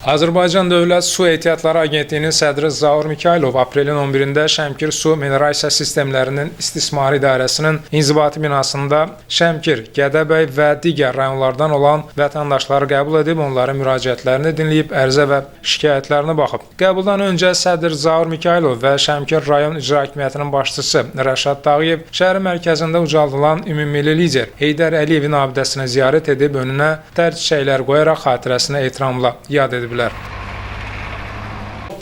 Azərbaycan Dövlət Su Ehtiyatları Agentliyinin sədri Zaur Mikayılov aprelin 11-də Şəmkir Su Minerasiya Sistemlərinin İstismarı İdarəsinin inzibati binasında Şəmkir, Gədəbəy və digər rayonlardan olan vətəndaşları qəbul edib, onların müraciətlərini dinləyib, ərizə və şikayətlərinə baxıb. Qəbuldan öncə sədr Zaur Mikayılov və Şəmkir rayon İcra Hakimiyyətinin başçısı Rəşad Tağıyev şəhərin mərkəzində ucaldılan ümummilli lider Heydər Əliyevin abidəsini ziyarət edib, önünə tər çiçəklər qoyaraq xatirəsinə ehtiramla yad ediblər.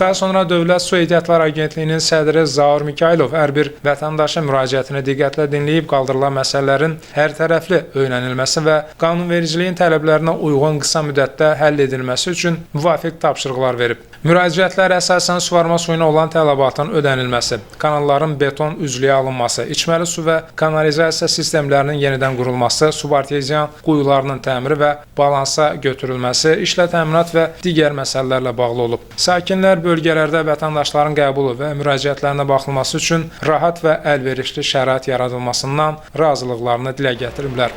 Daha sonra Dövlət Su Ehtiyatları Agentliyinin sədri Zaur Mikayılov hər bir vətəndaşın müraciətini diqqətlə dinləyib, qaldırılan məsələlərin hər tərəfli öyrənilməsi və qanunvericiliyin tələblərinə uyğun qısa müddətdə həll edilməsi üçün müvafiq tapşırıqlar verib. Müraciətlər əsasən suvarma suyuna olan tələbatın ödənilməsi, kanalların beton üzlüyə alınması, içməli su və kanalizasiya sistemlərinin yenidən qurulması, subartezian quyularının təmiri və balansa götürülməsi, işlə təminat və digər məsələlərlə bağlı olub. Sakinlər bölgələrdə vətəndaşların qəbulu və müraciətlərinə baxılması üçün rahat və əlverişli şərait yaradılmasından razılıqlarını dilə gətiriblər.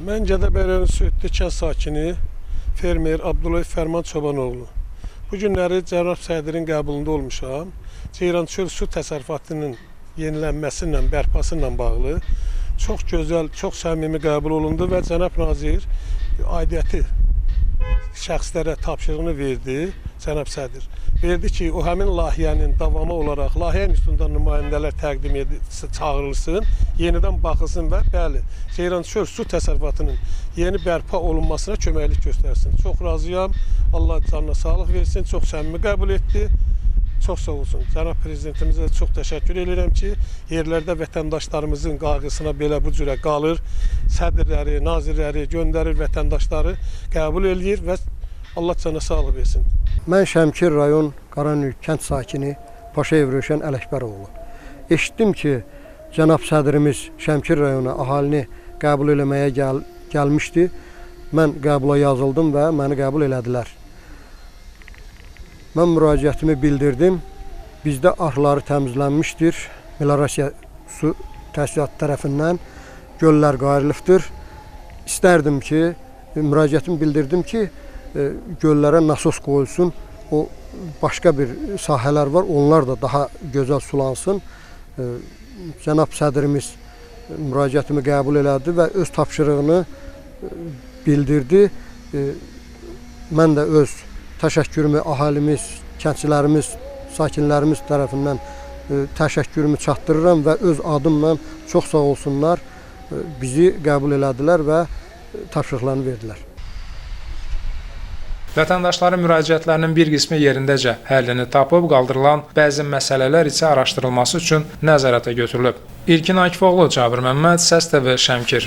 Mən Gədəbəy rayonu Söğütlü kənd sakini, fermer Abdullayev Fərman Çobanoğlu. Bu günləri cənab sədrin qəbulunda olmuşam. Ceyrançöl su təsərrüfatının yenilənməsi ilə, bərpası ilə bağlı çox gözəl, çox səmimi qəbul olundu və cənab nazir aidiyyəti şəxslərə tapşırığını verdi, cənab sədr. Verdi ki, o həmin layihənin davamı olaraq layihə üstündə nümayəndələr təqdim edilsin, çağırılsın, yenidən baxılsın və bəli, Ceyrançöl su təsərrüfatının yeni bərpa olunmasına köməklik göstərsin. Çox razıyam, Allah canına sağlıq versin, çox səmimi qəbul etdi. Çox sağ olsun. Cənab Prezidentimizə çox təşəkkür edirəm ki, yerlərdə vətəndaşlarımızın qayğısına belə bu cürə qalır, sədrləri, nazirləri göndərir, vətəndaşları qəbul eləyir və Allah cana sağlıq versin. Mən Şəmkir rayon Qaranürk kənd sakini Paşayev Rövşən Ələkbəroğlu. Eşitdim ki, cənab sədrimiz Şəmkir rayonu əhalini qəbul eləməyə gəlmişdi. Mən qəbula yazıldım və məni qəbul elədilər. Mən müraciətimi bildirdim. Bizdə arxları təmizlənmişdir. Minerasiya su təchizatı tərəfindən göllər qayırılıbdır. İstərdim ki, müraciətimi bildirdim ki, göllərə nasos qoyulsun. O başqa bir sahələr var, onlar da daha gözəl sulansın. Cənab sədrimiz müraciətimi qəbul elədi və öz tapşırığını bildirdi. Mən də öz təşəkkürümü əhalimiz, kəndçilərimiz, sakinlərimiz tərəfindən təşəkkürümü çatdırıram və öz adımla çox sağ olsunlar, bizi qəbul elədilər və tapşırıqlarını verdilər. Vətəndaşların müraciətlərinin bir qismi yerindəcə həllini tapıb, qaldırılan bəzi məsələlər isə araşdırılması üçün nəzarətə götürülüb. İlkin Akifoğlu, Cabir Məmməd, Səs TV, Şəmkir.